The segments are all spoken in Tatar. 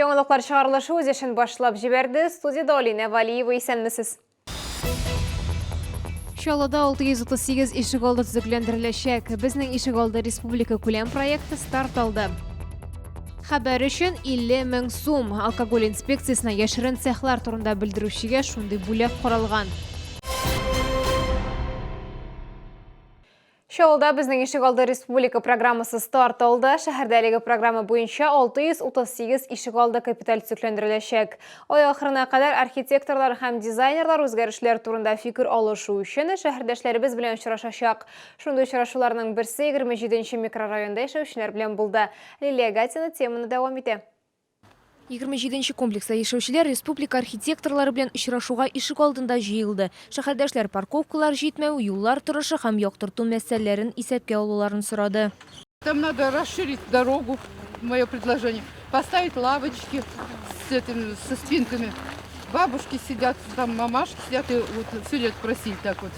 Яңалыклар чыгарылышы үз эшен башлап җибәрде. Студиядә Алинә Валиева, исәнмесез. Чаллыда 638 ишегалды төзекләндереләчәк. Безнең ишегалды республика күләм проекты старт алды. Хәбәр өчен 50 мең сум. Алкоголь инспекциясенә яшерен цехлар турында белдерүчегә шундый бүләк каралган. Чаллыда Безнең ишегалды республика программасы старт алды. Шәһәрдә әлеге программа буенча 638 ишегалды капиталь төзекләндереләчәк. Ай ахырына кадәр архитекторлар һәм дизайнерлар үзгәрешләр турында фикер алышу өчен шәһәрдәшләребез белән очрашачак. Шундый очрашуларның берсе 27 нче микрорайонда яшәүчеләр белән булды. Лилия Гатина теманы дәвам итә. 27 нче комплекста яшәүчеләр республика архитекторлары белән очрашуга ишек алдында җыелды. Шәһәрдәшләр парковкалар җитмәү, юллар торышы һәм яктырту мәсьәләләрен исәпкә алуларын сорады. Там надо расширить дорогу, мое предложение, поставить лавочки с этими, со спинками. Бабушки сидят, там мамашки сидят и вот все лет просили так вот.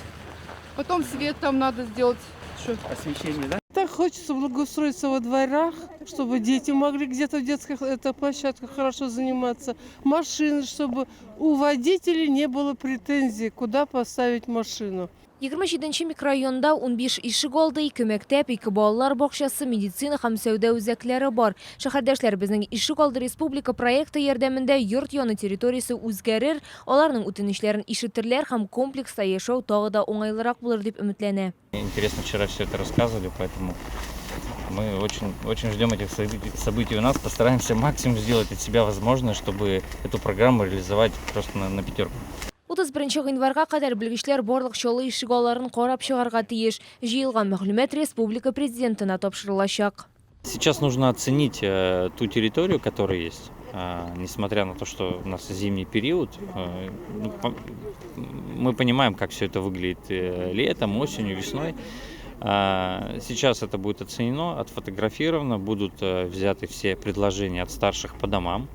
Потом свет там надо сделать. Что? Освещение, да? Так хочется благоустроиться во дворах, чтобы дети могли где-то в детских это, площадках хорошо заниматься. Машины, чтобы у водителей не было претензий, куда поставить машину. 27 нче микрорайонда 15 ишегалды, ике мәктәп, ике балалар бакчасы, медицина һәм сәүдә үзәкләре бар. Шәһәрдәшләр Безнең ишегалды республика проекты ярдәмендә йорт яны территориясе үзгәрер, аларның үтенечләрен ишетерләр һәм комплекста яшәү тагы да уңайлырак булыр дип өметләнә. Интересно, вчера все это рассказывали, поэтому мы очень, очень ждем этих событий у нас, постараемся максимум сделать от себя возможное, чтобы эту программу реализовать просто на пятерку. 31 гыйнварга кадәр белгечләр барлык Чаллы ишегалларын карап чыгарга тиеш. Җыелган мәгълүмат республика Президентына тапшырылачак. Сейчас нужно оценить э, ту территорию, которая есть. Несмотря на то, что у нас зимний период, э, ну, мы понимаем, как все это выглядит э, летом, осенью, весной. Сейчас это будет оценено, отфотографировано, будут взяты все предложения от старших по домам.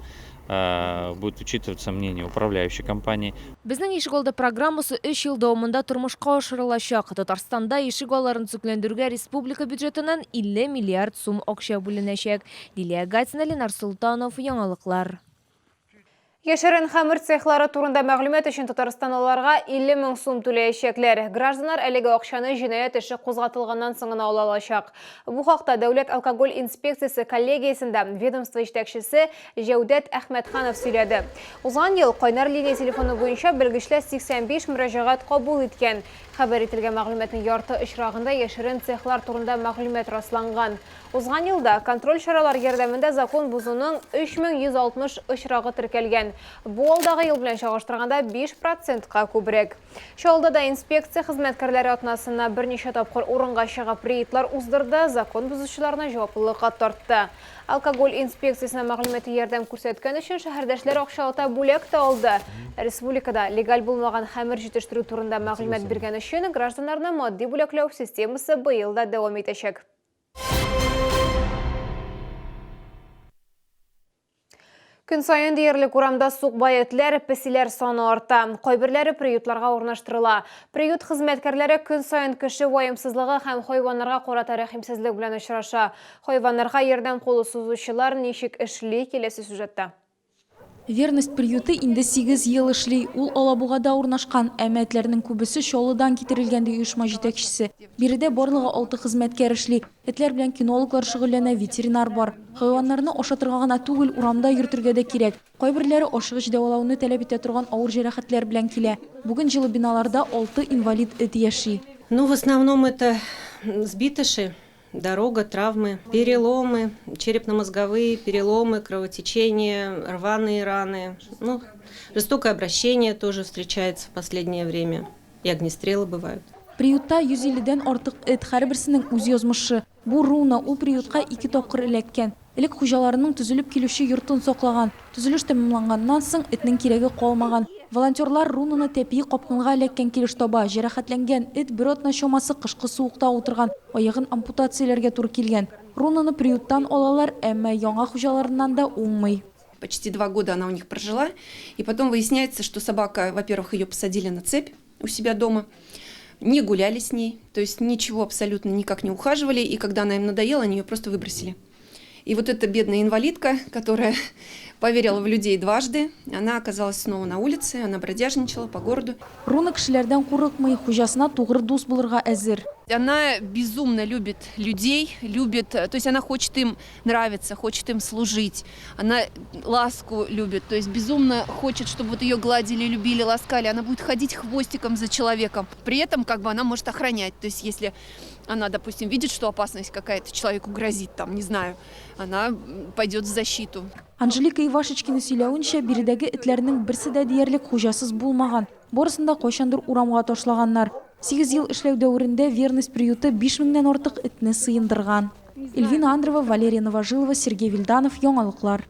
Будет учитываться мнение управляющей компании. Безнең ишегалды программасы өч ел дәвамында тормышка ашырылачак. Татарстанда ишегалларын төзекләндерүгә республика бюджетыннан 50 миллиард сум акча бүленәчәк. Лилия Гатина, Ленар Солтанов, Яңалыклар. Яшерен хәмер цехлары турында мәгълүмат өчен татарстанлыларга 50 мең сум түләячәкләр. Гражданнар әлеге акчаны җинаять эше кузгатылганнан соң гына ала алачак. Бу хакта Дәүләт алкоголь инспекциясе коллегиясендә ведомство җитәкчесе Җәүдәт Әхмәтханов сөйләде. Узган ел кайнар линия телефоны буенча белгечләр 85 мөрәҗәгать кабул иткән. Хәбәр ителгән мәгълүматның ярты очрагында яшерен цехлар турында мәгълүмат расланган. Узган елда контроль чаралар ярдәмендә закон бозуның 3160 очрагы теркәлгән. Бу алдагы ел белән чагыштырганда 5 процентка күбрәк. Чаллыда да инспекция хезмәткәрләре атнасына берничә тапкыр урынга чыгып рейдлар уздырды, закон бозучыларны җаваплылыкка тартты. Алкоголь инспекциясенә мәгълүмати ярдәм күрсәткән өчен шәһәрдәшләр акчалата бүләк тә алды. Республикада легаль булмаган хәмер җитештерү турында мәгълүмат биргән өчен гражданнарны матди бүләкләү системасы быел да дәвам итәчәк. Көн саен диярлек урамда сукбай этләр, песиләр саны арта. Кайберләре приютларга урнаштырыла. Приют хезмәткәрләре көн саен кеше ваемсызлыгы һәм хайваннарга карата рәхимсезлек белән очраша. Хайваннарга ярдәм кулы сузучылар ничек эшли, киләсе сюжетта. Верность приюты инде сигез ел эшли. Ул Алабугада урнашкан, әмма этләрнең күбесе Чаллыдан китерелгән, ди оешма җитәкчесе. Биредә барлыгы алты хезмәткәр эшли. Этләр белән кинологлар шөгыльләнә, ветеринар бар. Хайваннарны ашатырга гына түгел, урамда йөртергә дә кирәк. Кайберләре ашыгыч дәвалауны таләп итә торган авыр җәрәхәтләр белән килә. Бүген җылы биналарда алты инвалид эт яши. Ну, в основном это сбитыши, дорога, травмы, переломы, черепно-мозговые переломы, кровотечение, рваные раны. Ну, жестокое обращение тоже встречается в последнее время. И огнестрелы бывают. Приютта 150 дән артык эт, һәрберсенең үз язмышы. Бу Руна, ул приютка ике тапкыр эләккән. Элек хуҗаларының төзелеп килүче йортын саклаган. Төзелеш тәмамланганнан соң, этнең кирәге калмаган. Волонтерлар Рунаны тәпие капкынга эләккән килеш таба. Җәрәхәтләнгән эт бер атна чамасы кышкы суыкта утырган, аягын ампутацияләргә туры килгән. Рунаны приюттан алалар, әмма яңа хуҗаларыннан да уңмый. Почти два года она у них прожила. И потом выясняется, что собака, во-первых, ее посадили на цепь у себя дома, не гуляли с ней, то есть ничего абсолютно никак не ухаживали, и когда она им надоела, они ее просто выбросили. И вот эта бедная инвалидка, которая Поверила в людей дважды. Она оказалась снова на улице, она бродяжничала по городу. Руна кешеләрдән курыкмый, хуҗасына тугры дус булырга әзер. Она безумно любит людей, любит, то есть она хочет им нравиться, хочет им служить. Она ласку любит, то есть безумно хочет, чтобы вот ее гладили, любили, ласкали. Она будет ходить хвостиком за человеком. При этом как бы она может охранять. То есть если она, допустим, видит, что опасность какая-то человеку грозит, там, не знаю, она пойдет в защиту. Анжелика Ивашечкина сөйләвенчә, биредәге этләрнең берсе дә диярлек хуҗасыз булмаган. Барысын да кайчандыр урамга ташлаганнар. 8 ел эшләү дәверендә Верность приюты 5000 нән артык этне сыендырган. Эльвина Андрева, Валерия Новожилова, Сергей Вильданов, Яңалыклар.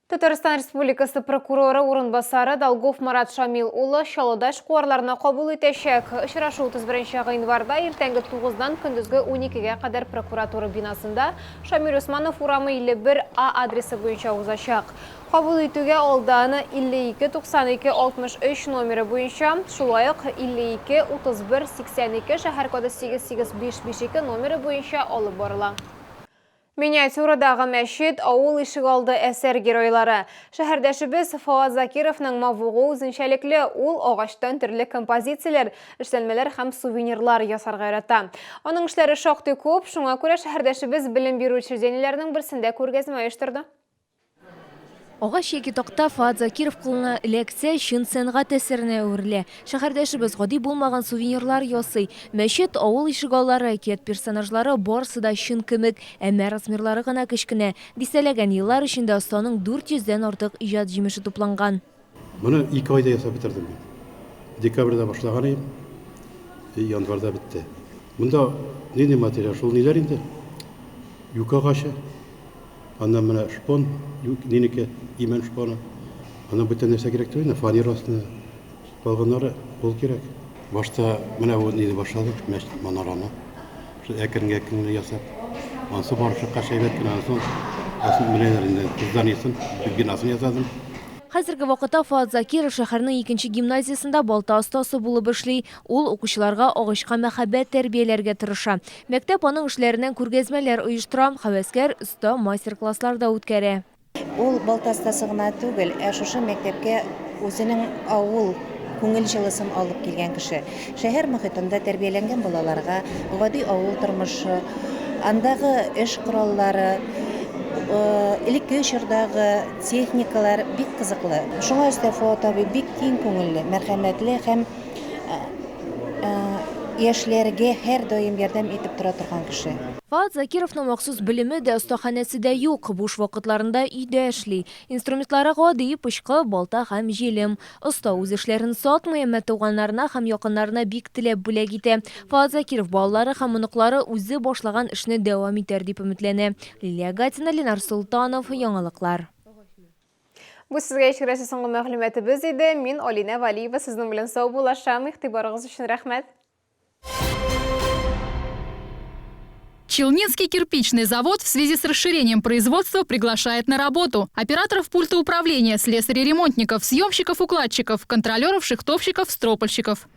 Татарстан Республикасы прокуроры урынбасары Долгов Марат Шамил улы Чаллыда эшкуарларны кабул итәчәк. Очрашу 31 гыйнварда иртәнге 9-дан көндезге 12-гә кадәр прокуратура бинасында Шамил Усманов урамы 51 А адресы буенча узачак. Кабул итүгә алдан 52 92 63 номеры буенча, шулай ук 52 31 82 шәһәр коды 88552 номеры буенча алып барыла. Миниатюрадагы мәчет, авыл ишегалды әсәр геройлары. Шәһәрдәшебез Фоат Закировның мавыгуы үзенчәлекле, ул агачтан төрле композицияләр, эшләнмәләр һәм сувенирлар ясарга ярата. Аның эшләре шактый күп, шуңа күрә шәһәрдәшебез белем бирү учреждениеләренең берсендә күргәзмә оештырды. Агач яки такта Фоат Закиров кулына эләксә, чын сәнгать әсәренә әверелә. Шәһәрдәшебез гади булмаган сувенирлар ясый. Мәчет, авыл ишегаллары, әкият персонажлары барысы да чын кебек, әмма размерлары гына кечкенә. Дистәләгән еллар эчендә останың 400 дән артык иҗат җимеше тупланган. Моны 2 айда ясап бетердем мин. Декабрьдә башлаган идем, январьда бетте. Монда нинди материал? Шул ниләр инде? Юка агачы. Аннан менә шпон, нинеке, имән шпоны. Аннан бүтән нәрсә кирәк түгел, фанера астына калганнары кул кирәк. Башта менә бу нине башладык, мәчет манараны. Шул әкрен-әкрен генә ясап. Ансы барып чыккач әйбәт кенә, ансын асын менәләр инде, зданиесен, бинасын ясадым. Хәзерге вакытта Фоат Закиров шәһәрнең икенче гимназиясендә балта остасы булып эшли. Ул укучыларга агачка мәхәббәт тәрбияләргә тырыша. Мәктәп аның эшләреннән күргәзмәләр оештыра, һәвәскәр оста мастер-класслар да үткәрә. Ул балта остасы гына түгел, ә шушы мәктәпкә үзенең авыл күңел җылысын алып килгән кеше. Шәһәр мохитында тәрбияләнгән балаларга гади авыл тормышы, андагы эш кораллары, элекке чордагы техникалар бик кызыклы. Шуңа өстәп Фоат абый бик киң күңелле, мәрхәмәтле һәм яшьләргә һәрдаим ярдәм итеп тора торган кеше. Фоат Закировның махсус белеме дә, остаханәсе дә юк. Буш вакытларында өйдә эшли. Инструментлары гади, пычкы, балта һәм җилем. Оста үз эшләрен сатмый, әмма туганнарына һәм якыннарына бик теләп бүләк итә. Фоат Закиров балалары һәм оныклары үзе башлаган эшне дәвам итәр дип өметләнә. Лилия Гатина, Ленар Солтанов, Яңалыклар. Бу сезгә ишетеләсе соңгы мәгълүматыбыз иде. Мин Алинә Валиева сезнең белән саубуллашам. Игътибарыгыз өчен рәхмәт. Челнинский кирпичный завод в связи с расширением производства приглашает на работу операторов пульта управления, слесарей-ремонтников, съемщиков-укладчиков, контролеров, шихтовщиков, стропольщиков.